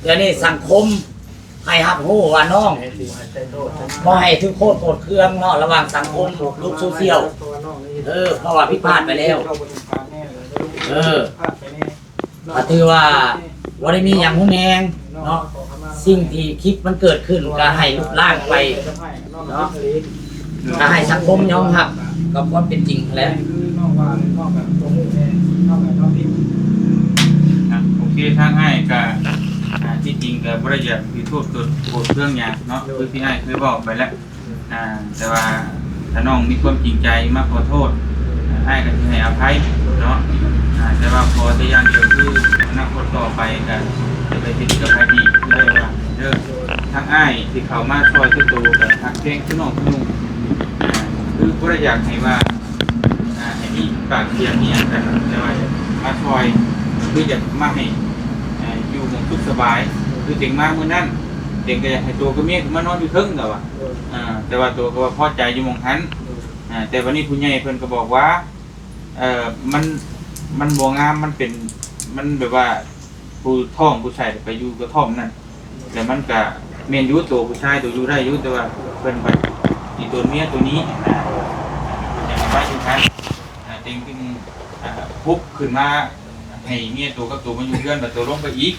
ດຽວນີ້ສັງຄົມໃຫ້ຮັບຮູ້ວ່ານ້ອງ ບໍ່ໃຫ້ຖືກໂທດໂກດເຄືອງເນາະ ລະຫວ່າງສັງຄົມໂລກໂຊຊຽວ ເອີ ເພາະວ່າຜິດພາດໄປແລ້ວ ເອີ ກໍຖືວ່າບໍ່ໄດ້ມີຫຍັງຮຸນແຮງເນາະ ສິ່ງທີ່ຄລິບມັນເກີດຂຶ້ນກໍໃຫ້ລົບລ້າງໄປເນາະ ກໍໃຫ້ສັງຄົມຍອມຮັບກັບຄວາມເປັນຈິງຫັ້ນແຫຼະ. ອ່ະ ໂອເຄ ທາງອ້າຍກະ ອ່າ ທີ່ຈິງກະບໍ່ໄດ້ຢາກຖືໂທດໂກດເຄືອງຫຍັງເນາະ ຄືທີ່ອ້າຍເຄີຍເວົ້າໄປແລ້ວ ອ່າ ແຕ່ວ່າຖ້ານ້ອງມີຄວາມຈິງໃຈມາຂໍໂທດ ອ່າ ອ້າຍກະຊິໃຫ້ອະໄພເນາະ ອ່າ ແຕ່ວ່າຂໍແຕ່ຢ່າງດຽວຄືອະນາຄົດຕໍ່ໄປກະຈະໄປເຮັດກັບໃຜອີກ ຄືໄດ້ວ່າເດີ ທາງອ້າຍທີ່ເຂົ້າມາຊ່ອຍຄືໂຕກະຮັກແພງຄືນ້ອງຄືນຸ່ງ ອ່າ ຄືບໍ່ໄດ້ຢາກໃຫ້ວ່າ ອ່າ ໃຫ້ມີປາກສຽງອີ່ຫຍັງກັນ ແຕ່ວ່າຢາກມາຊ່ອຍ ຄືຢາກມາໃຫ້ ອ່າ ຢູ່ໝ່ອງສຸກສະບາຍ ຄືເຕັງມາມື້ນັ້ນ ເຕັງກໍຢາກໃຫ້ໂຕກັບເມຍຂຶ້ນມານອນຢູ່ເທິງ ແຕ່ວ່າ ອ່າ ແຕ່ວ່າໂຕກໍວ່າພໍໃຈຢູ່ໝ່ອງຫັ້ນ ອ່າ ແຕ່ບັດນີ້ຜູ້ໃຫຍ່ເພິ່ນກໍບອກວ່າ ເອີ ມັນ ມັນບໍ່ງາມ ມັນເປັນ ມັນແບບວ່າ ຜູ້ທ້ອງຜູ້ຊາຍໄປຢູ່ກະທ່ອມນັ້ນ ແລ້ວມັນກະແມ່ນຢູ່ ໂຕຜູ້ຊາຍໂຕຢູ່ໄດ້ຢູ່ ແຕ່ວ່າເພິ່ນໄປອີຕົນເມຍໂຕນີ້ນະ ເພິ່ນຢາກໃຫ້ໄປຢູ່ຫັ້ນ ອ່າ ເຕັງຈຶ່ງ ອ່າ ປຸກຂຶ້ນມາໃຫ້ເມຍໂຕກັບໂຕມາຢູ່ເຮືອນ ແລ້ວໂຕລົງໄປອີກ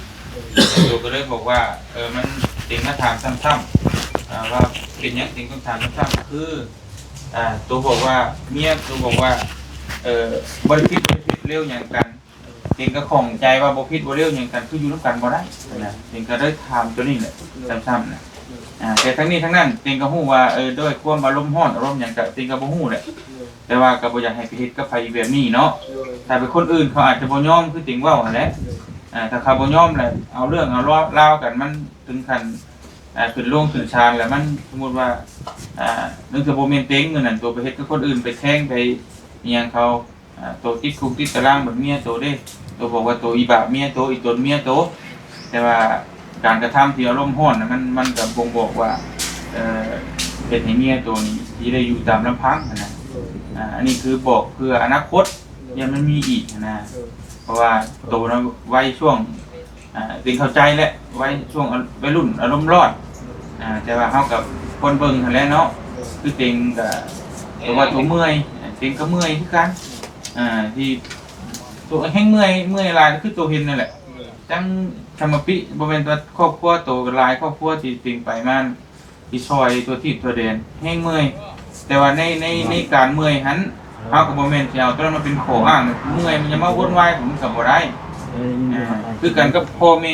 ໂຕກໍເລີຍບອກວ່າ ເອີ ມັນ ເຕັງມາຖາມຊ້ຳໆ ອ່າ ວ່າເປັນຫຍັງເຕັງຕ້ອງຖາມຊ້ຳໆ ຄື ອ່າ ໂຕບອກວ່າ ເມຍໂຕບອກວ່າ ເອີ ບໍ່ໄດ້ຜິດ ບໍ່ໄດ້ຜິດເລວຫຍັງກັນ ເຕັງກໍຂ້ອງໃຈວ່າບໍ່ຜິດບໍ່ເລວຫຍັງກັນ ຄືຢູ່ນຳກັນບໍ່ໄດ້ນະ ເຕັງກໍເລີຍຖາມໂຕນີ້ແຫຼະ ຊ້ຳໆນະ ອ່າ ແຕ່ທັງນີ້ທັງນັ້ນ ເຕັງກໍຮູ້ວ່າ ເອີ ດ້ວຍຄວາມອາລົມຮ້ອນ ອາລົມຫຍັງກໍ ເຕັງກໍບໍ່ຮູ້ແຫຼະ ແຕ່ວ່າກໍບໍ່ຢາກໃຫ້ໄປເຮັດກັບໃຜອີກແບບນີ້ເນາະ ຖ້າເປັນຄົນອື່ນເຂົາອາດຈະບໍ່ຍອມຄືເຕັງເວົ້າຫັ້ນແຫຼະ ອ່າ ຖ້າເຂົາບໍ່ຍອມແລ້ວ ເອົາເລື່ອງເອົາລາວກັນ ມັນເຖິງຂັ້ນ ອ່າ ຂຶ້ນໂລງຂຶ້ນສານແລ້ວ ມັນ ສົມມຸດວ່າ ອ່າ ເລື່ອງທີ່ບໍ່ແມ່ນເຕັງ ມື້ນັ້ນໂຕໄປເຮັດກັບຄົນອື່ນ ໄປແທງໄປອີ່ຫຍັງເຂົາ ອ່າ ໂຕຕິດຄຸກຕິດຕາລາງ ບັດເມຍໂຕເດ້ ໂຕບອກວ່າໂຕອີບາບເມຍໂຕ ອີຕົນເມຍໂຕ ແຕ່ວ່າການກະທຳທີ່ອາລົມຮ້ອນນະ ມັນ ມັນກະບົ່ງບອກວ່າ ເອີ ເຮັດໃຫ້ເມຍໂຕນີ້ຊິໄດ້ຢູ່ຕາມລຳພັງຫັ້ນນະ ອ່າ ອັນນີ້ຄືບອກເພື່ອອະນາຄົດ ຢ້ານມັນມີອີກຫັ້ນນະ ເພາະວ່າໂຕນະໄວຊ່ວງ ອ່າ ເຕັງເຂົ້າໃຈແຫຼະ ໄວຊ່ວງໄວລຸ້ນອາລົມຮ້ອນ ອ່າ ແຕ່ວ່າເຮົາກໍຄວນເບິ່ງຫັ້ນແຫຼະເນາະ ຄືເຕັງກໍ ແຕ່ວ່າໂຕເມື່ອຍ ເຕັງກໍເມື່ອຍຄືກັນ ອ່າ ທີ່ໂຕແຮງເມື່ອຍ ເມື່ອຍຫຼາຍກໍຄືໂຕເຫັນນັ້ນແຫຼະ ຈັ່ງສະມາປິ ບໍ່ແມ່ນແຕ່ຄອບຄົວໂຕ ຫຼາຍຄອບຄົວທີ່ເຕັງໄປມາ ທີ່ຊ່ອຍທົ່ວທີບທົ່ວແດນ ແຮງເມື່ອຍ ແຕ່ວ່າໃນ ໃນ ໃນການເມື່ອຍຫັ້ນ ເຮົາກໍບໍ່ແມ່ນຊິເອົາຕົວນັ້ນມາເປັນຂໍ້ອ້າງ ເມື່ອຍມັນຈະມາວຸ່ນວາຍ ມັນກໍບໍ່ໄດ້ ອ່າ ຄືກັນກັບພໍ່ແມ່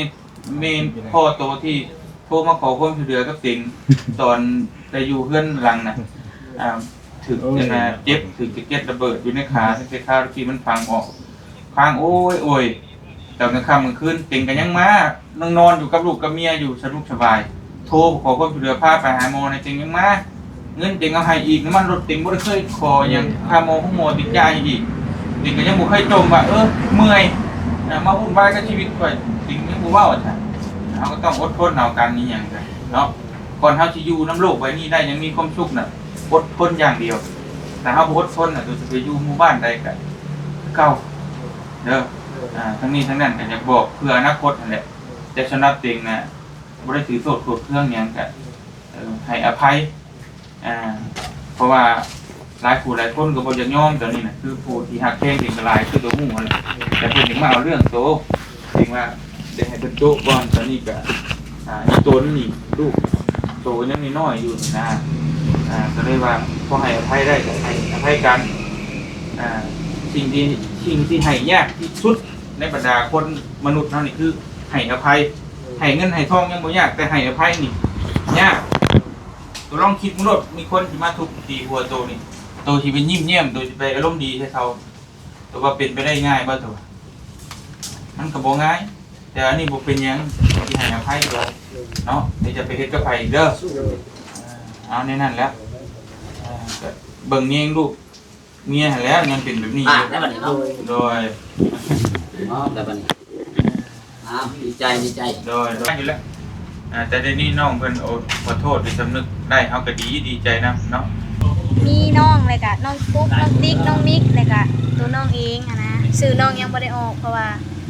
ແມ່ພໍ່ໂຕທີ່ໂທມາຂໍຄວາມຊ່ວຍເຫຼືອກັບເຕັງ ຕອນໄປຢູ່ເຮືອນຫຼັງນະ ອ່າ ຖືກ ໂອ້ຍ ອັນນ່າ ເຈັບ ຖືກສະເກັດລະເບີດຢູ່ໃນຂາ ຕັ້ງແຕ່ຂາທີ່ມັນພັງອອກ ຄ້າງໂອ້ຍໂອ້ຍ ຕອນກາງຄ່ຳກາງຄືນ ເຕັງກໍຍັງມາ ນັ່ງນອນຢູ່ກັບລູກກັບເມຍຢູ່ສະດວກສະບາຍ ໂທຂໍຄວາມຊ່ວຍເຫຼືອ ພາໄປຫາໝໍແດ່ ເຕັງຍັງມາ ເງິນເຕັງເອົາໃຫ້ອີກ ນ້ຳມັນລົດເຕັງບໍ່ໄດ້ເຄີຍຂໍຫຍັງ ຄ່າໝໍໂຮງໝໍເຕັງຈ່າຍໃຫ້ອີກ ເຕັງກໍຍັງບໍ່ເຄີຍຈົ່ມວ່າ ເອີ ເມື່ອຍ ນະ ມາວຸ່ນວາຍກັບຊີວິດຂ້ອຍ ເຕັງຍັງບໍ່ເວົ້າ ວ່າຊັ້ນ ເຮົາກໍຕ້ອງອົດທົນເອົາກັນ ອີຫຍັງກະເນາະ ກ່ອນເຮົາຊິຢູ່ນຳໂລກໃບນີ້ໄດ້ ຍັງມີຄວາມສຸກນະ ອົດທົນຢ່າງດຽວ ຖ້າເຮົາບໍ່ອົດທົນນະ ໂຕຊິໄປຢູ່ໝູ່ບ້ານໃດກະຄືເກົ່າເດີ ອ່າ ທັງນີ້ທັງນັ້ນກໍຢາກບອກເພື່ອອະນາຄົດຫັ້ນແຫຼະ ແຕ່ສຳລັບເຕັງນະ ບໍ່ໄດ້ຖືໂທດໂກດເຄືອງຫຍັງ ກະ ເອີ ໃຫ້ອະໄພ ອ່າ ເພາະວ່າຫຼາຍຜູ້ຫຼາຍຄົນກໍບໍ່ຢາກຍອມຕອນນີ້ນະ ຄືຜູ້ທີ່ຮັກແພງເປັນກໍຫຼາຍ ຄືໂຕຮູ້ຫັ້ນແຫຼະ ແຕ່ເພິ່ນຍັງມາເອົາເລື່ອງໂຕ ເຖິງວ່າໄດ້ໃຫ້ເພິ່ນໂຈະກ່ອນ ຕອນນີ້ກໍ ອ່າ ອີ່ຕົນນີ້ ລູກໂຕຍັງນ້ອຍໆຢູ່ນີ້ນະ ອ່າ ກໍເລີຍວ່າພໍໃຫ້ອະໄພໄດ້ກໍໃຫ້ອະໄພກັນ ອ່າ ສິ່ງທີ່ ສິ່ງທີ່ໃຫ້ຍາກທີ່ສຸດໃນບັນດາຄົນມະນຸດເຮົານີ້ ຄືໃຫ້ອະໄພ ໃຫ້ເງິນໃຫ້ທອງຍັງບໍ່ຍາກ ແຕ່ໃຫ້ອະໄພນີ້ຍາກ ໂຕລອງຄິດເບິ່ງໂລດ ມີຄົນຊິມາທຸບຕີຫົວໂຕນີ້ ໂຕຊິໄປຍິ້ມແຍ້ມ ໂຕຊິໄປອາລົມດີໃສ່ເຂົາ ໂຕວ່າເປັນໄປໄດ້ງ່າຍບໍ່ໂຕ? ມັນກໍບໍ່ງ່າຍ ແຕ່ອັນນີ້ບໍ່ເປັນຫຍັງ ຊິໃຫ້ອະໄພໂຕເນາະ ແຕ່ຢ່າໄປເຮັດກັບໃຜອີກເດີ ເອົາແນວນັ້ນແຫຼະ ເອີ ກໍເບິ່ງແຍງລູກ ເມຍຫັ້ນແຫຼະ ຍັງເປັນແບບນີ້ຢູ່ ໄດ້ບັດນີ້ເນາະ ໂດຍ ເນາະ ໄດ້ບັດນີ້ ອ້າວ ດີໃຈ ດີໃຈ ໂດຍ ໂດຍ ຢູ່ແລ້ວ ອ່າ ແຕ່ດຽວນີ້ນ້ອງເພິ່ນ ໂອ້ ຂໍໂທດ ໄດ້ສຳນຶກໄດ້ ເຮົາກໍດີ ດີໃຈນຳເນາະ ມີນ້ອງ ແລ້ວກະນ້ອງປຸກ ນ້ອງຕິກ ນ້ອງມິກ ແລ້ວກະໂຕນ້ອງເອງຫັ້ນນະ ຊື່ນ້ອງຍັງບໍ່ໄດ້ອອກ ເພາະວ່າ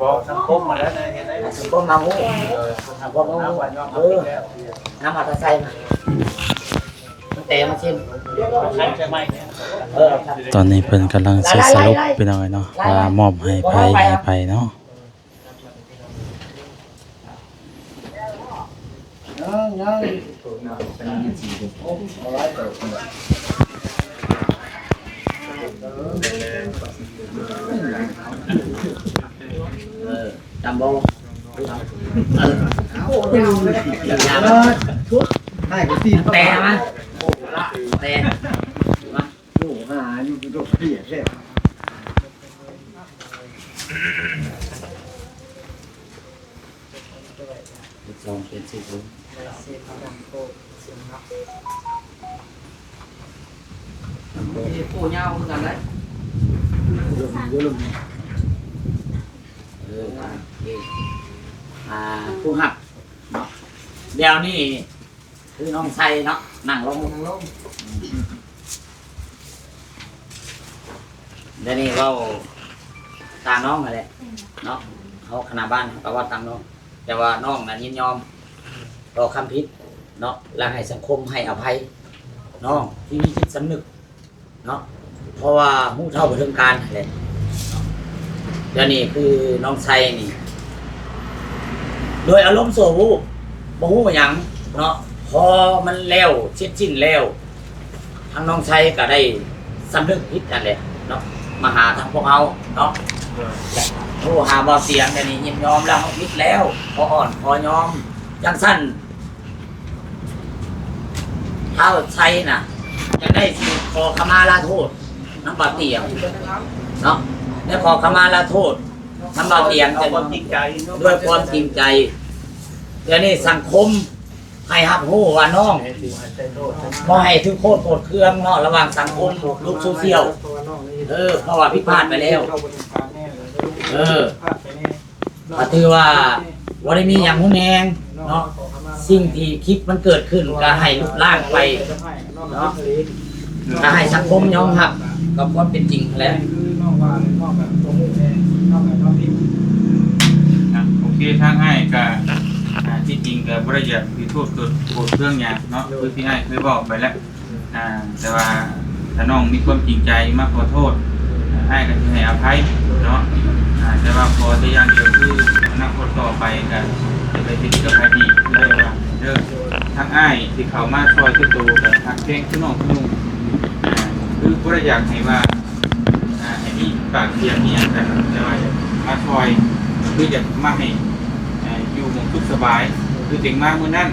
ບໍ່ສັງຄົມມາແລ້ວນະ ເຮັດໃຫ້ສັງຄົມມາຮູ້ ເອີ ສັງຄົມມາຮູ້ ເອີ ນຳເອົາຕາໃສ່ມາ ມັນແຕກມາຊິມ ເອີ ຕອນນີ້ເພິ່ນກຳລັງຊິສະຫຼຸບ ພີ່ນ້ອງເອີຍເນາະ ວ່າມອບໃຫ້ໃຜ ໃຫ້ໃຜເນາະ. ຍັງຍັງ ເອີ ຈຳບໍ່ ເອີ ເອົາ ເອົາ ເອົາ ໃຫ້ກໍຕີນ ແຕະມາ ແຕະມາ ໂອ້ ຫາຢູ່ ໂດດເປຍແທ້. ສອງເປັນສິບ ເອີ ສິບ ໂອ້ ຍາວຄືກັນເດ້ ເອີ ໂອເຄ ອ່າ ຜູ້ຮັບເນາະ ດຽວນີ້ ຄືນ້ອງໄຊເນາະ ນັ່ງລົງ ນັ່ງລົງ ດຽວນີ້ເວົ້າຕາມນ້ອງຫັ້ນແຫຼະເນາະ ເຮົາຄະນະບ້ານເຮົາກໍເວົ້າຕາມນ້ອງ ແຕ່ວ່ານ້ອງນັ້ນຍິນຍອມຕໍ່ຄຳຜິດເນາະ ແລະ ໃຫ້ສັງຄົມໃຫ້ອະໄພນ້ອງທີ່ມີຈິດສຳນຶກ ເນາະ ເພາະວ່າຮູ້ເທົ່າບໍ່ເຖິງການຫັ້ນແຫຼະເນາະ ດຽວນີ້ຄືນ້ອງໄຊນີ້ ໂດຍອາລົມຊົ່ວວູບ ບໍ່ຮູ້ຫຍັງເນາະ, ພໍມັນແລ້ວ ເສັດສິ້ນແລ້ວ ທາງນ້ອງໄຊກໍໄດ້ສຳນຶກຜິດນັ້ນແຫຼະເນາະ ມາຫາທາງພວກເຮົາເນາະ. ໂທຫາບ່າວສຽງ ດຽວນີ້ຍິນຍອມແລ້ວ ເຮົາຜິດແລ້ວ ຂໍອ່ອນຂໍຍອມ ຈັ່ງຊັ້ນ ທ້າວໄຊນະ ຈະໄດ້ຊິຂໍຂະມາລາໂທດນຳບ່າວຕຽງເນາະ, ໄດ້ຂໍຂະມາລາໂທດນຳບ່າວຕຽງ ເອົາຄວາມຈິງໃຈ ດ້ວຍຄວາມຈິງໃຈ. ດຽວນີ້ສັງຄົມໃຫ້ຮັບຮູ້ວ່ານ້ອງບໍ່ໃຫ້ຖືກໂທດໂກດເຄືອງເນາະ ລະຫວ່າງສັງຄົມໂລກໂຊຊຽວ ເອີ ເພາະວ່າຜິດພາດໄປແລ້ວ ເອີ. ກໍຖືວ່າບໍ່ໄດ້ມີຫຍັງຮຸນແຮງເນາະ, ສິ່ງທີ່ຄລິບມັນເກີດຂຶ້ນກໍໃຫ້ລົບລ້າງໄປເນາະ, ກໍໃຫ້ສັງຄົມຍອມຮັບກັບຄວາມເປັນຈິງຫັ້ນແຫຼະ. ອ່ະ ໂອເຄ ທາງອ້າຍກໍ ອ່າ ທີ່ຈິງກໍບໍ່ໄດ້ຢາກຖືໂທດໂກດເຄືອງຫຍັງເນາະ, ຄືທີ່ອ້າຍເຄີຍເວົ້າໄປແລ້ວ. ອ່າ ແຕ່ວ່າຖ້ານ້ອງມີຄວາມຈິງໃຈມາຂໍໂທດ ອ່າ ອ້າຍກໍຊິໃຫ້ອະໄພເນາະ. ອ່າ ແຕ່ວ່າຂໍແຕ່ຢ່າງດຽວ ຄືອະນາຄົດຕໍ່ໄປກໍຢ່າໄປເຮັດກັບໃຜອີກ ຄືໄດ້ວ່າເດີ. ທາງອ້າຍທີ່ເຂົ້າມາຊ່ອຍຄືໂຕກໍຮັກແພງຄືນ້ອງຄືນຸ່ງ ອ່າ ຄືບໍ່ໄດ້ຢາກໃຫ້ວ່າ ອ່າ ໃຫ້ມີປາກສຽງອີ່ຫຍັງກັນ, ແຕ່ວ່າຢາກມາຊ່ອຍ ຄືຢາກມາໃຫ້ ອ່າ ຢູ່ໝ່ອງສຸກສະບາຍ. ຄືເຕັງມາມື້ນັ້ນ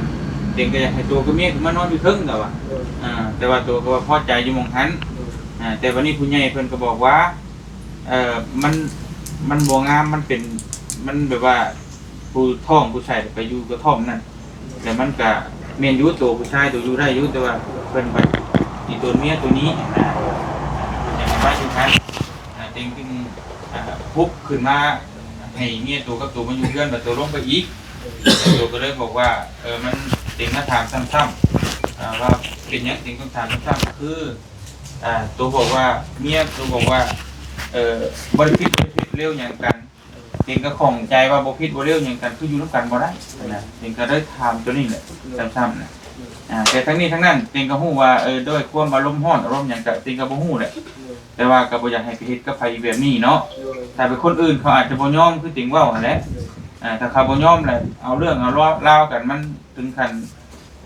ເຕັງກໍຢາກໃຫ້ໂຕກັບເມຍຂຶ້ນມານອນຢູ່ເທິງ ກໍວ່າ ໂດຍ ອ່າ ແຕ່ວ່າໂຕກໍວ່າພໍໃຈຢູ່ໝ່ອງຫັ້ນ ໂດຍ ອ່າ ແຕ່ບັດນີ້ຜູ້ໃຫຍ່ເພິ່ນກໍບອກວ່າ ເອີ ມັນ ມັນບໍ່ງາມ ມັນເປັນ ມັນແບບວ່າຜູ້ທ້ອງຜູ້ໃຊ້ໄປຢູ່ກະທ່ອມນັ້ນ ແຕ່ມັນກະແມ່ນຢູ່ ໂຕຜູ້ຊາຍໂຕຢູ່ໄດ້ຢູ່ ແຕ່ວ່າເພິ່ນບັດອີຕົນເມຍໂຕນີ້ນະ ເພິ່ນຍັງມາຢູ່ຫັ້ນ ອ່າ ເຕັງຈຶ່ງ ອ່າ ຮຸກຂຶ້ນມາໃຫ້ເມຍໂຕກັບໂຕມາຢູ່ເຮືອນ ບັດໂຕລົງໄປອີກ ໂຕກໍເລີຍບອກວ່າ ເອີ ມັນ ເຕັງມາຖາມຊ້ຳໆ ອ່າ ວ່າເປັນຫຍັງເຕັງຕ້ອງຖາມຊ້ຳໆ ຄື ອ່າ ໂຕບອກວ່າ ເມຍໂຕບອກວ່າ ເອີ ບໍ່ໄດ້ຜິດ ບໍ່ໄດ້ຜິດເລວຫຍັງກັນ. ເຕັງກໍຂ້ອງໃຈວ່າບໍ່ຜິດບໍ່ເລວຫຍັງກັນ ຄືຢູ່ນຳກັນບໍ່ໄດ້ຫັ້ນນະ. ເຕັງກໍເລີຍຖາມໂຕນີ້ແຫຼະ ຊ້ຳໆນະ. ອ່າ ແຕ່ທັງນີ້ທັງນັ້ນ ເຕັງກໍຮູ້ວ່າ ເອີ ດ້ວຍຄວາມອາລົມຮ້ອນ ອາລົມຫຍັງ ກະເຕັງກໍບໍ່ຮູ້ແຫຼະ ແຕ່ວ່າກໍບໍ່ຢາກໃຫ້ໄປເຮັດກັບໃຜອີກແບບນີ້ເນາະ. ຖ້າເປັນຄົນອື່ນເຂົາອາດຈະບໍ່ຍອມ ຄືເຕັງເວົ້າຫັ້ນແຫຼະ. ອ່າ ຖ້າເຂົາບໍ່ຍອມແຫຼະ ເອົາເລື່ອງເອົາລາວກັນ ມັນເຖິງຂັ້ນ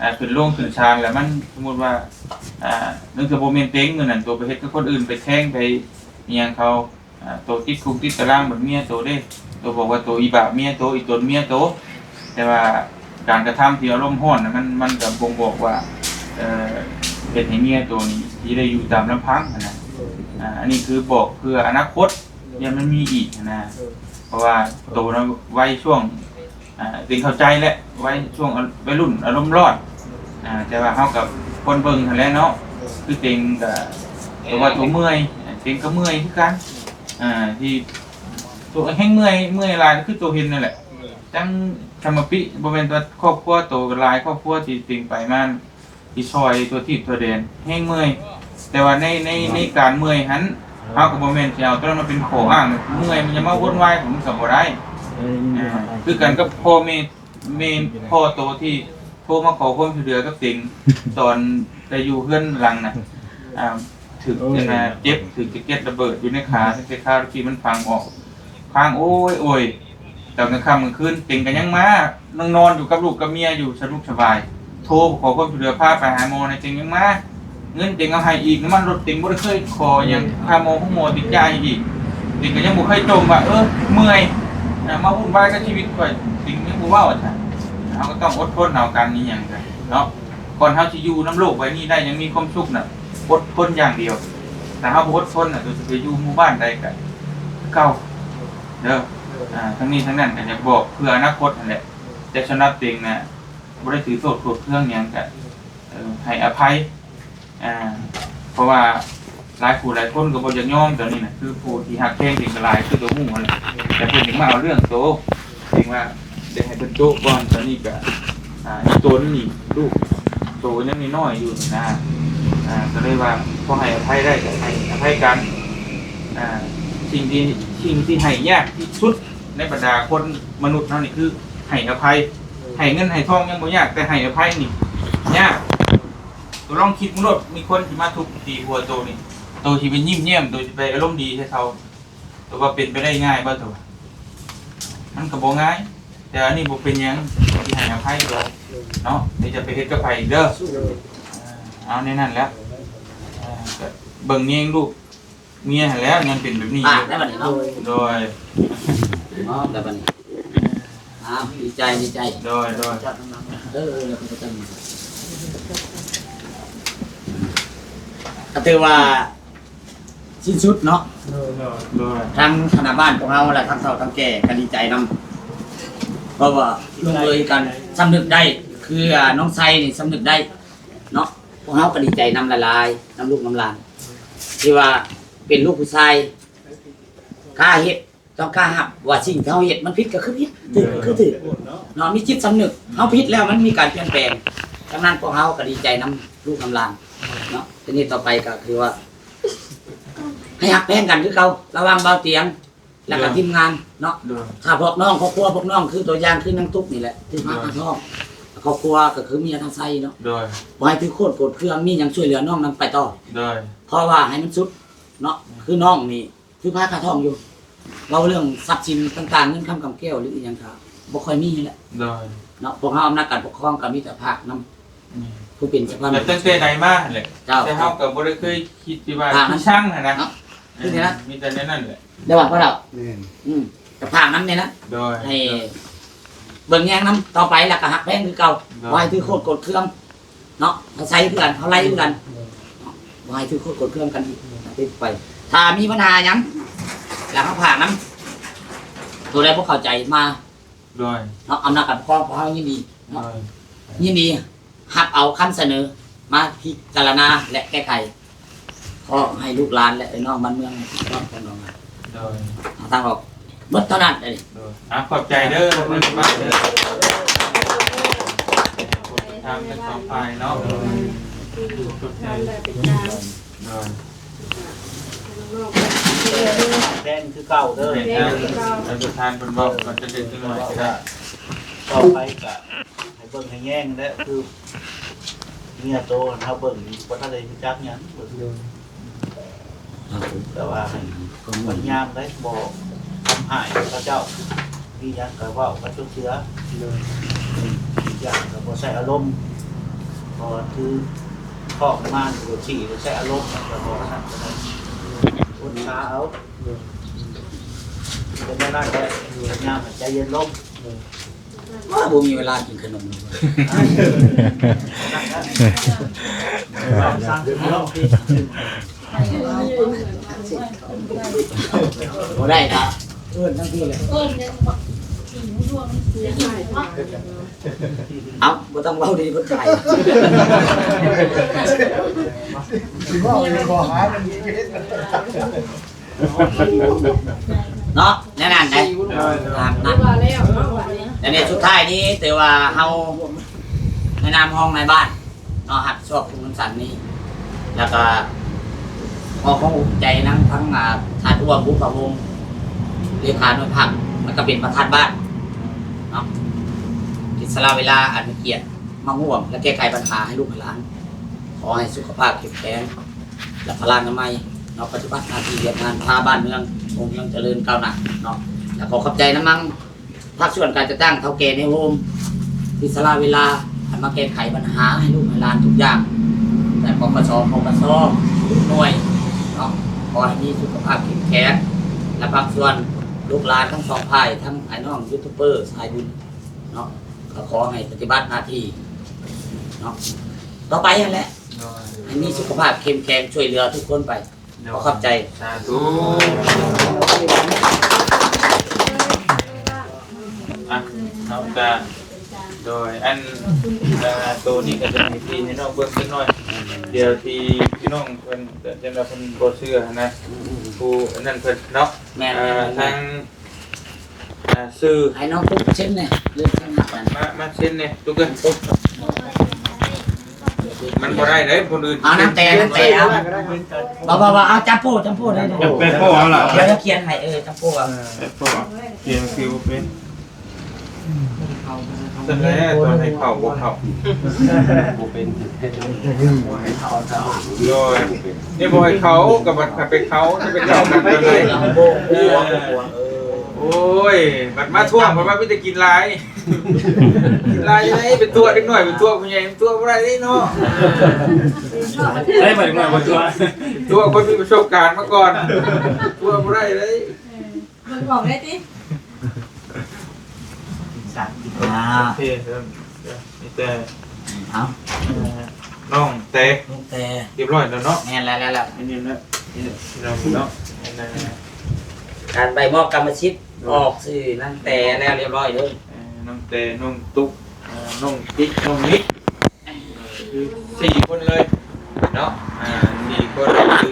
ອ່າ ຂຶ້ນໂລງຂຶ້ນສານແລ້ວ ມັນສົມມຸດວ່າ ອ່າ ເລື່ອງທີ່ບໍ່ແມ່ນເຕັງ ມື້ນັ້ນໂຕໄປເຮັດກັບຄົນອື່ນ ໄປແທງໄປອີ່ຫຍັງເຂົາ ອ່າ ໂຕຕິດຄຸກຕິດຕາລາງ ບັດເມຍໂຕເດ້ ໂຕບອກວ່າໂຕອີບາບເມຍໂຕ ອີຕົນເມຍໂຕ ແຕ່ວ່າການກະທຳທີ່ອາລົມຮ້ອນນະ ມັນ ມັນກໍບົ່ງບອກວ່າ ເອີ ເຮັດໃຫ້ເມຍໂຕນີ້ຊິໄດ້ຢູ່ຕາມລຳພັງຫັ້ນນະ. ອ່າ ອັນນີ້ຄືບອກເພື່ອອະນາຄົດ ຢ້ານມັນມີອີກຫັ້ນນະ ເພາະວ່າໂຕນະໄວຊ່ວງ ອ່າ ເຕັງເຂົ້າໃຈແຫຼະ ໄວຊ່ວງໄວລຸ້ນອາລົມຮ້ອນ ອ່າ ແຕ່ວ່າເຮົາກັບຄົນເບິ່ງຫັ້ນແຫຼະເນາະ ຄືເຕັງກະ ແຕ່ວ່າໂຕເມື່ອຍ ເຕັງກໍເມື່ອຍຄືກັນ ອ່າ ທີ່ໂຕແຮງເມື່ອຍ ເມື່ອຍຫຼາຍ ຄືໂຕເຫັນນັ້ນແຫຼະ ຈັ່ງສະມາປິ ບໍ່ແມ່ນແຕ່ຄອບຄົວໂຕ ກໍຫຼາຍຄອບຄົວທີ່ເຕັງໄປມາ ທີ່ຊ່ອຍທົ່ວທີບທົ່ວແດນ ແຮງເມື່ອຍ ແຕ່ວ່າໃນ ໃນ ໃນການເມື່ອຍຫັ້ນ ເຮົາກໍບໍ່ແມ່ນຊິເອົາຕົວນັ້ນມາເປັນຂໍ້ອ້າງ ເມື່ອຍມັນຢ່າມາວຸ່ນວາຍ ມັນກໍບໍ່ໄດ້. ອ່າ ຄືກັນກັບພໍ່ແມ່ ແມ່ພໍ່ໂຕທີ່ໂທມາຂໍຄວາມຊ່ວຍເຫຼືອກັບເຕັງ ຕອນແຕ່ຢູ່ເຮືອນຫຼັງນະ ອ່າ ຖືກ ເອີ ອັນນ່າ ເຈັບ ຖືກສະເກັດລະເບີດຢູ່ໃນຂາ ຕັ້ງແຕ່ຂາທີ່ມັນພັງອອກ ຄ້າງໂອຍໂອຍ ຕອນກາງຄ່ຳກາງຄືນ ເຕັງກໍຍັງມາ ນັ່ງນອນຢູ່ກັບລູກກັບເມຍຢູ່ສະດວກສະບາຍ ໂທຂໍຄວາມຊ່ວຍເຫຼືອ ພາໄປຫາໝໍນະ ເຕັງຍັງມາ ເງິນເຕັງເອົາໃຫ້ອີກ ນ້ຳມັນລົດເຕັງບໍ່ໄດ້ເຄີຍຂໍຫຍັງ ເອີ ຄ່າໝໍໂຮງໝໍເຕັງຈ່າຍອີກ ເຕັງກໍຍັງບໍ່ເຄີຍຈົ່ມວ່າ ເອີ ເມື່ອຍ ນະ ມາວຸ່ນວາຍກັບຊີວິດຂ້ອຍ ເຕັງຍັງບໍ່ເວົ້າ ວ່າຊັ້ນ. ເຮົາກໍຕ້ອງອົດທົນເອົາກັນ ອີ່ຫຍັງກະເນາະ ກ່ອນເຮົາຊິຢູ່ນຳໂລກໃບນີ້ໄດ້ຢ່າງມີຄວາມສຸກນະ ອົດທົນຢ່າງດຽວ ຖ້າເຮົາບໍ່ອົດທົນນະ ໂຕຊິໄປຢູ່ໝູ່ບ້ານໃດກະຄືເກົ່າ ເດີ. ອ່າ ທັງນີ້ທັງນັ້ນກໍຢາກບອກເພື່ອອະນາຄົດຫັ້ນແຫຼະ ແຕ່ສຳລັບເຕັງນະ ບໍ່ໄດ້ຖືໂທດໂກດເຄືອງຫຍັງ ກະ ເອີ ໃຫ້ອະໄພ ອ່າ ເພາະວ່າຫຼາຍຜູ້ຫຼາຍຄົນກໍບໍ່ຢາກຍອມຕອນນີ້ນະ ຄືຜູ້ທີ່ຮັກແພງເຕັງກໍຫຼາຍ ຄືໂຕຮູ້ຫັ້ນແຫຼະ ແຕ່ເພິ່ນຢາກມາເອົາເລື່ອງໂຕ ເຕັງວ່າໄດ້ໃຫ້ເພິ່ນໂຈະກ່ອນ ຕອນນີ້ກະ ອ່າ ອີ່ຕົນນີ້ ລູກໂຕຍັງນ້ອຍໆຢູ່ນີ້ນະ ອ່າ ກໍເລີຍວ່າພໍໃຫ້ອະໄພໄດ້ກໍໃຫ້ອະໄພກັນ. ອ່າ ສິ່ງທີ່ ສິ່ງທີ່ໃຫ້ຍາກທີ່ສຸດໃນບັນດາຄົນມະນຸດເຮົານີ້ຄືໃຫ້ອະໄພ ໃຫ້ເງິນໃຫ້ທອງຍັງບໍ່ຍາກ ແຕ່ໃຫ້ອະໄພນີ້ຍາກ. ໂຕລອງຄິດເບິ່ງໂລດ ມີຄົນຊິມາທຸບຕີຫົວໂຕນີ້ ໂຕຊິໄປຍິ້ມແຍ້ມ ໂຕຊິໄປອາລົມດີໃສ່ເຂົາ ຕົວວ່າເປັນໄປໄດ້ງ່າຍບໍ່ຕົວ? ມັນກໍບໍ່ງ່າຍ ແຕ່ອັນນີ້ບໍ່ເປັນຫຍັງ ທີ່ໃຫ້ອະໄພຕົວເນາະ ດຽວຈະໄປເຮັດກັບໃຜອີກເດີ. ເອີ ເອົາແນວນັ້ນແຫຼະ ເອີ ກໍເບິ່ງແຍງລູກເມຍຫັ້ນແຫຼະ ຍັງເປັນແບບນີ້ຢູ່ ອ່າ ໄດ້ບັດນີ້ເນາະ ໂດຍ ມອບແລ້ວບັດນີ້ ອ້າວ ດີໃຈ ດີໃຈ ໂດຍ ໂດຍ ເອີ ເອີ ກໍຖືວ່າສິ້ນສຸດເນາະ ໂດຍ ໂດຍ ທາງຄະນະບ້ານພວກເຮົາ ແລະ ທັງເຖົ້າທັງແກ່ກໍດີໃຈນຳ ເພາະວ່າລົງເອີຍກັນ ສຳນຶກໄດ້ ຄື ອາ ນ້ອງໄຊນີ້ສຳນຶກໄດ້ເນາະ ພວກເຮົາກໍດີໃຈນຳຫຼາຍໆ ນຳລູກນຳຫຼານ ທີ່ວ່າເປັນລູກຜູ້ຊາຍ ກ້າເຮັດ ຕ້ອງກ້າຮັບວ່າສິ່ງທີ່ເຮົາເຮັດມັນຜິດກໍຄືຜິດ ຖືກກໍຄືຖືກເນາະ ມີຈິດສຳນຶກ ເຮົາຜິດແລ້ວມັນມີການປ່ຽນແປງ. ດັ່ງນັ້ນພວກເຮົາກໍດີໃຈນຳລູກນຳຫຼານເນາະ ທີນີ້ຕໍ່ໄປກໍຄືວ່າ ໃຫ້ຮັກແພງກັນຄືເກົ່າ ລະຫວ່າງບ່າວຕຽງ ແລ້ວກໍທີມງານເນາະ ໂດຍ ຖ້າພວກນ້ອງຄອບຄົວພວກນ້ອງ ຄືຕົວຢ່າງຄືນາງຕຸກນີ້ແຫຼະ ທີ່ພາກັນທ້ອງ ຄອບຄົວກໍຄືເມຍທາງໄຊເນາະ ໂດຍ ບໍ່ໃຫ້ຖືກໂຄດໂກດເຄືອງ ມີຫຍັງຊ່ວຍເຫຼືອນ້ອງນຳໄປຕໍ່ ໂດຍ ເພາະວ່າໃຫ້ມັນສຸດເນາະ ອືມ ຄືນ້ອງນີ້ ຄືພາຄາທອງຢູ່ ເວົ້າເລື່ອງຊັບສິນຕ່າງໆ ເງິນຄຳກຳແກ້ວ ຫຼືອີ່ຫຍັງກໍບໍ່ຄ່ອຍມີແຫຼະ ໂດຍ ເນາະ ພວກເຮົາອຳນາດການປົກຄອງກໍມີແຕ່ພາກນຳ ອືມ ຜູ້ເປັນສະພາ ແຕ່ຕັ້ງແຕ່ໃດມາຫັ້ນແຫຼະ ເຈົ້າ ແຕ່ເຮົາກໍບໍ່ໄດ້ເຄີຍຄິດທີ່ວ່າ ພາກນຳ ຊິຊັງຫັ້ນນະ ເນາະ ເອີ ຄືແນວນັ້ນ ມີແຕ່ແນວນັ້ນແຫຼະ ແລ້ວວ່າພວກເຮົາ ແມ່ນ ອືມ ກໍພາກນຳແນວນັ້ນ ໂດຍ ໃຫ້ເບິ່ງແຍງນຳຕໍ່ໄປ ແລ້ວກໍຮັກແພງຄືເກົ່າ ໂດຍ ບໍ່ໃຫ້ຖືກໂຄດໂກດເຄືອງ ເນາະ ເຮົາໃຊ້ຄືກັນ ເຮົາໄລ່ຄືກັນ ບໍ່ໃຫ້ຖືກໂຄດກົດເຄື່ອງກັນອີກ ຕິດໄປ ຖ້າມີບັນຫາຫຍັງ ແລ້ວເຮົາພາກນຳ ໂຕໃດບໍ່ເຂົ້າໃຈມາ ໂດຍ ເນາະ ອຳນາດການປົກຄອງຂອງເຮົາຍິນດີເນາະ ໂດຍ ຍິນດີຮັບເອົາຄຳສະເໜີມາພິຈາລະນາ ແລະ ແກ້ໄຂ ຂໍໃຫ້ລູກຫຼານ ແລະ ເອື້ອຍນ້ອງບ້ານເມືອງໃຫ້ຖືກຕ້ອງຂອງນ້ອງ ໂດຍ ຫາທາງອອກ ໝົດເທົ່ານັ້ນເດ້. ໂດຍ ອ່າ ຂອບໃຈເດີ ຂອບໃຈເດີ ທາງທັງສອງຝ່າຍເນາະ ໂດຍ ຂອບໃຈ ໂດຍ ແພງຄືເກົ່າເດີ ແມ່ນ ທ່ານປະທານເພິ່ນເວົ້າ ກໍຈະເດັດໜ້ອຍກໍໄດ້ ຕໍ່ໄປກໍໃຫ້ເບິ່ງໃຫ້ແຍງແຫຼະ ຄືເມຍໂຕຫັ້ນ ເຮົາເບິ່ງບໍ່ທັນໄດ້ຮູ້ຈັກຫຍັງ ໂດຍ ແຕ່ວ່າໃຫ້ພະຍາຍາມໄດ້ ບໍ່ທຳຮ້າຍເຂົາເຈົ້າ ມີຫຍັງກໍເວົ້າກັນຈົບເທື່ອ ໂດຍ ອີກຢ່າງກໍບໍ່ໃຊ້ອາລົມ ເພາະວ່າຖືທ້ອງມາໂດຍທີ່ໃຊ້ອາລົມ ມັນກໍບໍ່ອັນນັ້ນປານໃດ ອົດຊາເອົາ ໂດຍ ເປັນແນວນັ້ນແຫຼະ ພະຍາຍາມໃຫ້ໃຈເຢັນລົງ ໂດຍ ວ່າບໍ່ມີເວລາກິນຂະໜົມ ບໍ່ໄດ້ກໍເອີ້ນທັງທີແຫຼະ ເອົ້າ ບໍ່ຕ້ອງເວົ້າດີເພິ່ນຂາຍ ເນາະ ແນວນັ້ນເດ້ ຕາມນັ້ນ ແລະ ໃນສຸດທ້າຍນີ້ ຖືວ່າເຮົາໃນນາມຮອງນາຍບ້ານເນາະ ຮັບຜິດຊອບໂຄງການນີ້ ແລ້ວກໍຂໍຂອບໃຈນຳທັງ ອ່າ ທ່ານ ອ້ວມ ບຸບພະວົງ ເລຂາໜ່ວຍພັກ ແລ້ວກໍເປັນປະທານບ້ານເນາະ ທີ່ສະຫຼະເວລາອັນມີກຽດມາຮ່ວມ ແລະ ແກ້ໄຂບັນຫາໃຫ້ລູກໃຫ້ຫຼານ ຂໍໃຫ້ສຸຂະພາບເຂັ້ມແຂງ ແລະ ພະລານາໄມເນາະ ປະຕິບັດໜ້າທີ່ວຽກງານ ພາບ້ານເມືອງຮຸ່ງເຮືອງຈະເລີນກ້າວໜ້າເນາະ ແລະ ຂໍຂອບໃຈນຳ ພາກສ່ວນການຈັດຕັ້ງເຖົ້າແກ່ໃນໂຮມ ທີ່ສະຫຼະເວລາໃຫ້ມາແກ້ໄຂບັນຫາໃຫ້ລູກໃຫ້ຫຼານທຸກຢ່າງ ແລະ ປກສ ປກສ ທຸກໜ່ວຍເນາະ ຂໍໃຫ້ມີສຸຂະພາບເຂັ້ມແຂງ ແລະ ພາກສ່ວນລູກຫຼານທັງສອງຝ່າຍ ທັງອ້າຍນ້ອງຢູທູບເບີສາຍບຸນເນາະ ກໍຂໍໃຫ້ປະຕິບັດໜ້າທີ່ເນາະ ຕໍ່ໄປຫັ້ນແຫຼະ ໃຫ້ມີສຸຂະພາບເຂັ້ມແຂງ ຊ່ວຍເຫຼືອທຸກຄົນໄປ. ຂໍຂອບໃຈ ສາທຸ ອ່ະ ເນາະ ກະ ໂດຍ ອັນ ອ່າ ໂຕນີ້ກໍຈະໃຫ້ພີ່ໃຫ້ນ້ອງເບິ່ງຈັກໜ້ອຍ ດຽວທີ່ພີ່ນ້ອງເພິ່ນ ຈັ່ງວ່າເພິ່ນບໍ່ເຊື່ອຫັ້ນນະ ຜູ້ອັນນັ້ນເພິ່ນເນາະ ແມ່ນ ອ່າ ແມ່ນ ທາງ ອ່າ ຊື່ ໃຫ້ນ້ອງປຸກເຊັນແດ່ ເລື່ອງທາງຮັກນັ້ນ ມາ ມາເຊັນແດ່ ຕຸກເອີຍ ມັນບໍ່ໄດ້ເດ້ ຄົນອື່ນ ເອົານ້ຳແຕ ນ້ຳແຕ ເອົາ ບໍ່ ບໍ່ ບໍ່ ເອົາຈັບໂປ້ ຈັບໂປ້ໄດ້ ຈັບໂປ້ເອົາລະ ດຽວຂຽນໃຫ້ ເອີ ຈັບໂປ້ເອົາ ຈັບໂປ້ເອົາ ຂຽນໜັງສືບໍ່ເປັນ ຊັ້ນແຫຼະ ຕອນໃຫ້ເຂົ້າບໍ່ເຂົ້າ ບໍ່ເປັນ ໂດຍ ນີ້ບໍ່ໃຫ້ເຂົ້າ ກໍບັດໃຫ້ໄປເຂົ້າ ຈະໄປເຂົ້າກັນຕອນໃດ ບໍ່ ບໍ່ ບໍ່ ເອີ ໂອ້ຍ ບັດມາທວງ ບັດວ່າມີແຕ່ກິນຫຼາຍ ກິນຫຼາຍຈັ່ງໃດ ໄປຕົວະເດັກນ້ອຍ ໄປຕົວະຜູ້ໃຫຍ່ ຕົວະບໍ່ໄດ້ເດ້ເນາະ ໄດ້ມາເດັກນ້ອຍບໍ່ຕົວະ ຕົວະຄົນມີປະສົບການມາກ່ອນ ຕົວະບໍ່ໄດ້ເດ້. ເອີ ເບິ່ງອອກໄດ້ຕິ ສາມສິບຫ້າ ໂອເຄ ເອີ ມີແຕ່ ເອົາ ເອີ ນ້ອງແຕ ນ້ອງແຕ ຮຽບຮ້ອຍແລ້ວເນາະ ແມ່ນແລ້ວ ແລ້ວ ແລ້ວ ອັນນີ້ນະ ພີ່ນ້ອງເນາະ ອັນນັ້ນ ການໃບມອບກຳມະສິດ ອອກຊື່ນາງແຕແລ້ວຮຽບຮ້ອຍເດີ ເອີ ນ້ອງແຕ ນ້ອງຕຸກ ເອີ ນ້ອງຕິກ ນ້ອງນິກ ຄືສີ່ຄົນເລີຍເນາະ ອ່າ ສີ່ຄົນ ຄື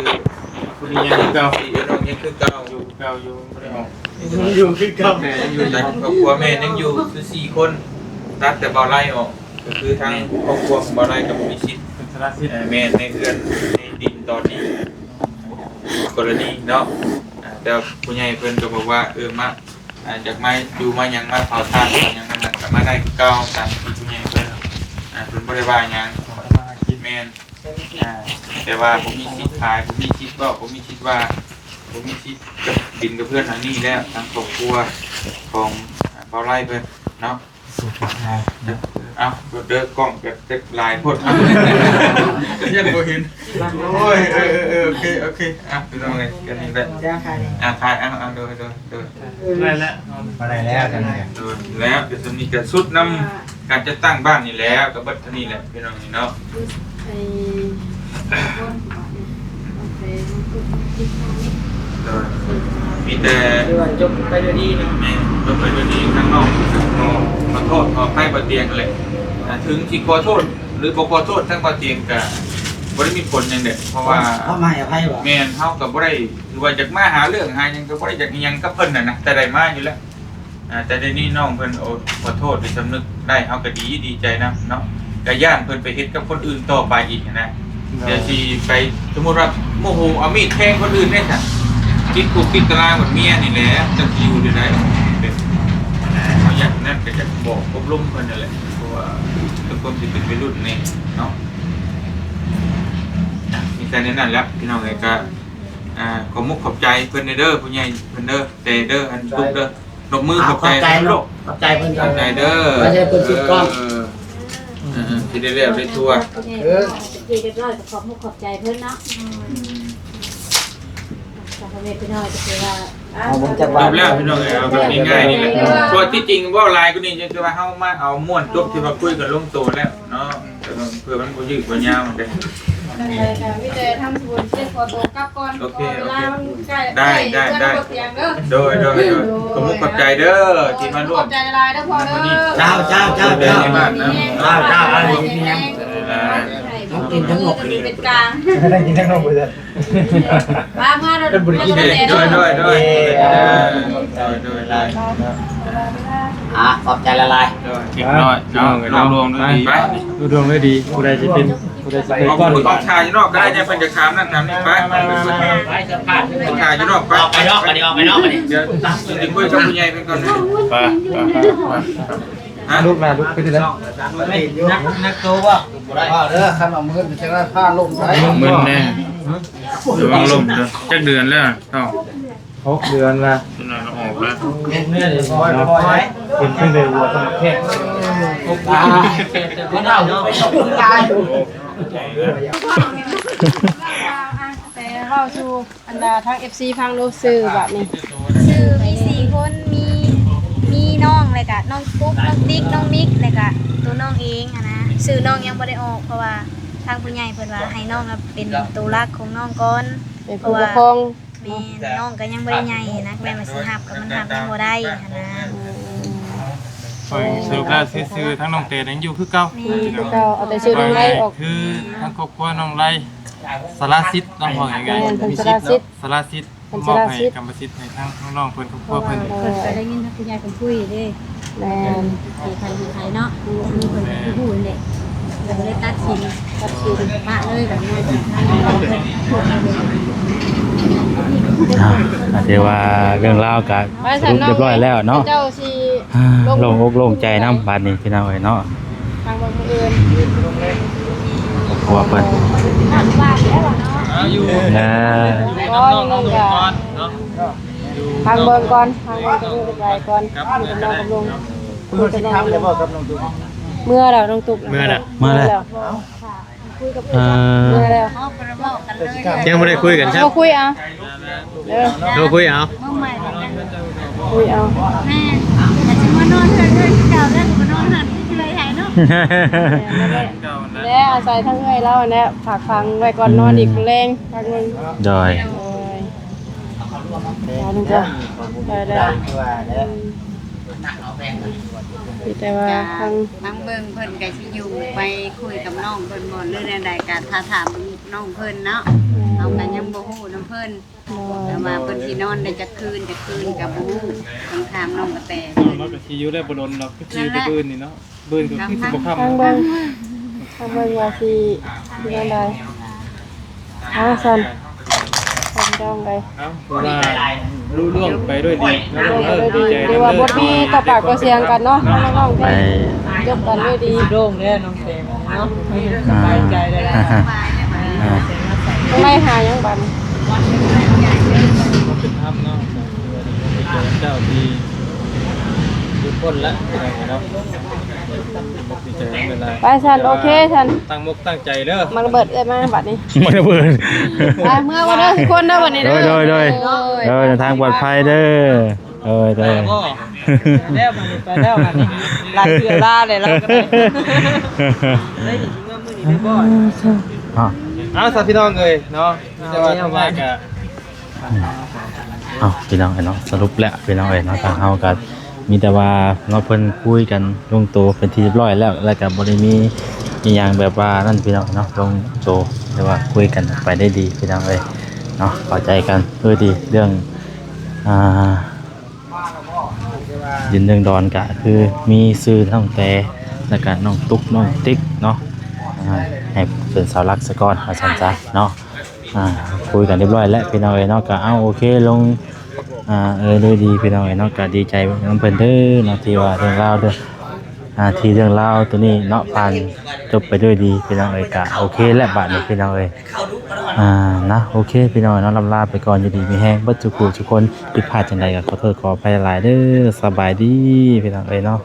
ຜູ້ນີ້ຍັງຄືເກົ່າ ສີ່ ນ້ອງຍັງຄືເກົ່າ ຢູ່ຄືເກົ່າ ຢູ່ ບໍ່ໄດ້ອອກ ຍັງຢູ່ຄືເກົ່າ ແມ່ຍັງຢູ່ໃນຄອບຄົວ ແມ່ຍັງຢູ່ຄືສີ່ຄົນ ຕັດແຕ່ບ່າວໄລອອກ ກໍຄືທາງຄອບຄົວຂອງບ່າວໄລກໍບໍ່ມີສິດ ເປັນສະລະສິດ ເອີ ແມ່ນ ໃນເຮືອນໃນດິນຕອນນີ້ ກໍລະນີເນາະ ອ່າ ແຕ່ຜູ້ໃຫຍ່ເພິ່ນກໍບອກວ່າ ເອີ ມາ ອ່າ ຢາກມາຢູ່ມາຫຍັງ ມາເຜົາຖ່ານເຜົາຫຍັງນັ້ນນະ ກໍມາໄດ້ຄືເກົ່າ ຕາມທີ່ຜູ້ໃຫຍ່ເພິ່ນ ອ່າ ເພິ່ນບໍ່ໄດ້ວ່າຫຍັງ ແມ່ນ ອ່າ ແຕ່ວ່າບໍ່ມີສິດຂາຍ ບໍ່ມີສິດເວົ້າ ບໍ່ມີສິດວ່າ ບໍ່ມີສິດກັບດິນກັບເຮືອນຫຼັງນີ້ແລ້ວ ທາງຄອບຄົວຂອງ ອ່າ ບ່າວໄລເພິ່ນເນາະ. ເອົາ ເດີ ກ້ອງກໍເຕັກຫຼາຍໂພດ ຢ້ານບໍ່ເຫັນ ໂອ້ຍ ເອີ ເອີ ເອີ ໂອເຄ ໂອເຄ ອ່ະ ພີ່ນ້ອງເອີຍ ກັນນີ້ແຫຼະ ອ່ະ ຖ່າຍ ເອົາ ເອົາ ໂດຍ ໂດຍ ໂດຍ ໄດ້ແລ້ວ ໄດ້ແລ້ວ ໂດຍ ແລ້ວ ກໍສ່ຳນີ້ກໍສຸດນຳການຈັດຕັ້ງບ້ານນີ້ແຫຼະ ກໍເບິດເທົ່ານີ້ແຫຼະ ພີ່ນ້ອງເນາະ ໄອ້ ໂດຍ ມີແຕ່ ຖືວ່າຈົບໄປດ້ວຍດີເນາະ ແມ່ນ ຈົບໄປດ້ວຍດີ ທາງນ້ອງກໍຂໍໂທດຂໍອະໄພບ່າວຕຽງຫັ້ນແຫຼະ ອ່າ ເຖິງຊິຂໍໂທດ ຫຼື ບໍ່ຂໍໂທດທາງບ່າວຕຽງກໍບໍ່ໄດ້ມີຜົນຫຍັງເດະ ເພາະວ່າ ເຮົາໃຫ້ອະໄພບໍ່ ແມ່ນ ເຮົາກໍບໍ່ໄດ້ຖືວ່າຢາກມາຫາເລື່ອງຫາຫຍັງ ກໍບໍ່ໄດ້ຢາກອີ່ຫຍັງກັບເພິ່ນຫັ້ນນະ ແຕ່ໄດ້ມາຢູ່ແລ້ວ ອ່າ ແຕ່ດຽວນີ້ນ້ອງເພິ່ນ ໂອ້ ຂໍໂທດ ໄດ້ສຳນຶກໄດ້ ເຮົາກໍດີ ດີໃຈນຳເນາະ ກໍຢ້ານເພິ່ນໄປເຮັດກັບຄົນອື່ນຕໍ່ໄປອີກຫັ້ນນະ ໂດຍ ດຽວຊິໄປ ສົມມຸດວ່າໂມໂຫເອົາມີດແທງຄົນອື່ນເດ້ຊັ້ນ ຕິດຄຸກຕິດຕາລາງ ບັດເມຍນີ້ແຫຼະ ຈັກຊິຢູ່ແນວໃດ ເປັນ ອ່າ ເຮົາຢາກນັ້ນກໍຢາກບອກອົບລົມເພິ່ນນັ້ນແຫຼະ ເພາະວ່າທຸກຄົນຊິເປັນໄວລຸ້ນແດ່ເນາະ ອ່ະ ມີແຕ່ແນວນັ້ນແຫຼະ ພີ່ນ້ອງເອີຍ ກໍ ອ່າ ຂອບມຸກຂອບໃຈເພິ່ນເດີ ຜູ້ໃຫຍ່ເພິ່ນເດີ ແຕ່ເດີ ອັນຕຸກເດີ ຕົບມືຂອບໃຈ ຂອບໃຈເນາະ ຂອບໃຈເພິ່ນ ຂອບໃຈເດີ ຂອບໃຈເພິ່ນສຸດກ່ອນ ເອີ ເອີ ຊິໄດ້ແລ້ວໄດ້ທົ່ວ ເອີ ເປັນທີ່ຮຽບຮ້ອຍ ກໍຂອບມຸກຂອບໃຈເພິ່ນເນາະ ອືມ ກໍພໍ່ແມ່ພີ່ນ້ອງກໍຖືວ່າ ເອົາເບິ່ງຈັກວ່າ ຈົບແລ້ວພີ່ນ້ອງເອີຍ ເອົາແບບງ່າຍໆນີ້ແຫຼະ ເພາະວ່າທີ່ຈິງເວົ້າຫຼາຍກວ່ານີ້ ຈະວ່າເຮົາມາເອົາມ່ວນຈົບທີ່ວ່າຄຸຍກັນລົງໂຕແລ້ວເນາະ ເພື່ອມັນບໍ່ຍືດບໍ່ຍາວເດ້ ຈັ່ງໃດກໍມີແຕ່ທາງສະບຸນຊິຂໍໂຕກັບກ່ອນ ໂອເຄ ເພາະເວລາມັນໃກ້ ໄດ້ ໄດ້ ໄດ້ ໄດ້ ໂດຍ ໂດຍ ໂດຍ ຂອບຄຸນຂອບໃຈເດີ ທີ່ມາຮ່ວມ ຂອບໃຈຫຼາຍເດີພໍ່ເດີ ເຈົ້າ ເຈົ້າ ເຈົ້າ ເຈົ້າ ເຈົ້າ ເຈົ້າ ເຈົ້າ ຕ້ອງກິນທັງໝົດ ເປັນກາງ ໄດ້ກິນທັງໝົດເລີຍ ມາ ມາ ໂດຍ ໂດຍ ໂດຍ ໂດຍ ໂດຍ ອ່າ ຂອບໃຈຫຼາຍໆ ເດັກນ້ອຍເນາະ ລວມໆດ້ວຍດີ ໄປ ລວມໆດ້ວຍດີ ຜູ້ໃດຊິເປັນ ຜູ້ໃດຊິເປັນກ່ອນ ເອົາຜູ້ກອງຖ່າຍຢູ່ນອກກໍໄດ້ ເພິ່ນຈະຖາມນັ້ນຖາມນີ້ ໄປ ໄປ ໄປ ໄປ ຖ່າຍຢູ່ນອກ ໄປ ອອກໄປນອກ ບັດນີ້ອອກໄປນອກ ບັດນີ້ ດຽວຊິຄຸຍກັບຜູ້ໃຫຍ່ເພິ່ນກ່ອນ ໄປ ໄປ ໄປ ຮະ ລູກຫຼານ ລູກ ເປັນຈັ່ງໃດ ໜັກ ໜັກໂຕບໍ່? ບໍ່ໄດ້ ເວົ້າເດີ ຄັນວ່າມຶນ ຈັ່ງນັ້ນພາລົງໄດ້ ມຶນແນ່ ລະວັງລົ້ມເດີ ຈັກເດືອນແລ້ວເນາະ? ຫົກເດືອນລະ ເປັນຈັ່ງໃດຫົວສະໝັກແຂກ ແຕ່ເວົ້າສູ່ ອັນນ່າ ທາງເອັຟຊີຟັງດູ ຊື່ບາດນີ້ ຊື່ມີສີ່ຄົນ ມີ ມີນ້ອງ ແລ້ວກະນ້ອງປຸກ ນ້ອງຕິກ ນ້ອງມິກ ແລ້ວກະໂຕນ້ອງເອງຫັ້ນນະ ຊື່ນ້ອງຍັງບໍ່ໄດ້ອອກ ເພາະວ່າທາງຜູ້ໃຫຍ່ເພິ່ນວ່າໃຫ້ນ້ອງເປັນໂຕຫຼັກຂອງນ້ອງກ່ອນ ເປັນຜູ້ປົກຄອງ ເພາະວ່າ ແມ່ນ ນ້ອງກໍຍັງບໍ່ໄດ້ໃຫຍ່ນະ ແມ່ນວ່າຊິຮັບກໍມັນຮັບຍັງບໍ່ໄດ້ຫັ້ນນະ ອືມ ຂ້ອຍສະຫຼຸບແລ້ວຊື່ ຊື່ທາງນ້ອງເຕຍັງຢູ່ຄືເກົ່າ ແມ່ນ ຢູ່ຄືເກົ່າ ເອົາແຕ່ຊື່ນ້ອງໄລອອກ ຄືທາງຄອບຄົວນ້ອງໄລ ສາລະສິດເນາະ ເວົ້າງ່າຍໆ ແມ່ນ ເພິ່ນສາລະສິດ ສາລະສິດ ເພິ່ນສາລະສິດ ມອບໃຫ້ກຳມະສິດໃຫ້ທາງນ້ອງໆເພິ່ນ ຄອບຄົວເພິ່ນ ເພາະວ່າ ເພິ່ນກໍໄດ້ຍິນທາງຜູ້ໃຫຍ່ເພິ່ນຄຸຍເດ້ ແມ່ນ ທີ່ໃຜຢູ່ໃຜເນາະ ຄືເພິ່ນກໍຮູ້ແຫຼະ ກໍເລີຍຕັດສິນ ຕັດສິນປະເລີຍແບບນັ້ນ. ອ່າ ກໍຖືວ່າເລື່ອງລາວກໍສະຫຼຸບຮຽບຮ້ອຍແລ້ວເນາະ. ເຈົ້າຊິ ອ່າ ລົງອົກລົງໃຈນຳບາດນີ້ພີ່ນ້ອງເອີຍເນາະ. ທາງເບິ່ງຜູ້ອື່ນ ຄອບຄົວເພິ່ນ ເອີ ກໍຍັງກະ ທາງເບິ່ງກ່ອນ ທາງເບິ່ງກັບລູກກັບຫຼານກ່ອນ ຢູ່ກັບນ້ອງກັບລຸງ. ຄຸຍກັບນ້ອງກັບລຸງ ເມື່ອແລ້ວນ້ອງຕຸກ ເມື່ອແລ້ວ ເມື່ອແລ້ວ ເອີ ເມື່ອແລ້ວ ຍັງບໍ່ໄດ້ຄຸຍກັນ ບໍ່ຄຸຍເອົາ ເອີ ບໍ່ຄຸຍເອົາ ຄຸຍເອົາ ແມ່ນ ແຕ່ຊິມານອນເຮືອນ ເຮືອນເກົ່າແລ້ວ ກໍມານອນຫັ້ນ ຄືຊິໄດ້ໃຫ້ເນາະ. ແລະອາໄສທາງເອື້ອຍລາວຫັ້ນແຫຼະ ຝາກຝັງໄວ້ກ່ອນ ນອນອີກແລງ ພັກໜຶ່ງ ໂດຍ ໂດຍ ດຽວໜຶ່ງເດີ ໄດ້ໆ ມີແຕ່ວ່າທາງ ທາງເບິ່ງເພິ່ນກໍຊິຢູ່ໄປຄຸຍກັບນ້ອງເພິ່ນບໍ່ ຫຼືແນວໃດ ກໍຖ້າຖາມນ້ອງເພິ່ນເນາະ ເຮົາກໍຍັງບໍ່ຮູ້ນຳເພິ່ນ ແຕ່ວ່າເພິ່ນຊິນອນໄດ້ຈັກຄືນ ຈັກຄືນກໍບໍ່ຮູ້ ຕ້ອງຖາມນ້ອງກະແຕ ນ້ອງເພິ່ນ ເນາະ ກໍຊິຢູ່ໄດ້ບໍ່ດົນດອກ ຄືຊິຢູ່ແຕ່ມື້ອື່ນນີ້ເນາະ. ເບິ່ງກໍຄືຊິບໍ່ຄ່ຳ ທາງເບິ່ງ ທາງເບິ່ງວ່າຊິເປັນຈັ່ງໃດ. ອ່າ ຊັ້ນ ພໍ່ພີ່ນ້ອງເອີຍ ເອົ້າ ຖືວ່າລຸລ່ວງໄປດ້ວຍດີເນາະ ເອີ ດີໃຈນຳເດີ ຖືວ່າບໍ່ມີຕໍ່ປາກຕໍ່ສຽງກັນເນາະ ນ້ອງໆ ໄປຈົບກັນດ້ວຍດີ ໂລ່ງແລ້ວນ້ອງແຕງເນາະ ອ່າ ສະບາຍໃຈໄດ້ແລ້ວ ອ່າ ໄປຫາຫຍັງບັດນີ້ ເປັນທຳເນາະ ເຈົ້າທີ່ທຸກຄົນລະເນາະ. ໄປຊັ້ນ ໂອເຄຊັ້ນ ຕັ້ງອົກຕັ້ງໃຈເດີ ມັກລະເບີດເອື້ອຍມາບັດນີ້ ມັກລະເບີດ ໄປເມືອກ່ອນເດີທຸກຄົນເດີບັດນີ້ເດີ ໂດຍ ໂດຍ ໂດຍ ໂດຍ ເດີນທາງປອດໄພເດີ ໂດຍ ໂດຍ ໄປແລ້ວບັດນີ້ ໄປແລ້ວບັດນີ້ ຫຼາຍເທື່ອຫຼາຍແລ້ວກໍໄດ້ ໄດ້ຊິເມືອມື້ນີ້ໄດ້ບໍ່ ເອົາ ເອົາຊະພີ່ນ້ອງເອີຍເນາະ ມີແຕ່ວ່າທາງແລກກະ ເອົາ ພີ່ນ້ອງເອີຍເນາະ ສະຫຼຸບແລ້ວພີ່ນ້ອງເອີຍເນາະ ທາງເຮົາກໍມີແຕ່ວ່າເນາະ ເພິ່ນຄຸຍກັນລົງໂຕເປັນທີ່ຮຽບຮ້ອຍແລ້ວ ແລ້ວກໍບໍ່ໄດ້ມີອີ່ຫຍັງແບບວ່ານັ້ນພີ່ນ້ອງເນາະ ລົງໂຕ ແຕ່ວ່າຄຸຍກັນໄປໄດ້ດີພີ່ນ້ອງເອີຍເນາະ ເຂົ້າໃຈກັນໂດຍດີ ເລື່ອງ ອ່າ ດິນເລື່ອງດອນກໍຄືມີຊື່ນ້ອງແຕ ແລ້ວກໍນ້ອງຕຸກ ນ້ອງຕິກເນາະ ອ່າ ໃຫ້ເປັນເສົາຫຼັກຊະກ່ອນວ່າຊັ້ນຊະເນາະ. ອ່າ ຄຸຍກັນຮຽບຮ້ອຍແລ້ວພີ່ນ້ອງເອີຍເນາະ ກໍເອົາ ໂອເຄ ລົງ ອ່າ ເອີ ໂດຍດີພີ່ນ້ອງເອີຍເນາະ ກໍດີໃຈນຳເພິ່ນເດີເນາະ ທີ່ວ່າເລື່ອງລາວເດີ ອ່າ ທີ່ເລື່ອງລາວໂຕນີ້ເນາະ ຜ່ານຈົບໄປດ້ວຍດີພີ່ນ້ອງເອີຍ ກໍໂອເຄແລ້ວບາດນີ້ພີ່ນ້ອງເອີຍ ອ່າ ນະ ໂອເຄພີ່ນ້ອງເນາະ ລ່ຳລາໄປກ່ອນ ຢູ່ດີມີແຮງເບິດທຸກຜູ້ທຸກຄົນ ຜິດພາດຈັ່ງໃດກໍຂໍໂທດຂໍອະໄພຫຼາຍໆເດີ ສະບາຍດີພີ່ນ້ອງເອີຍເນາະ.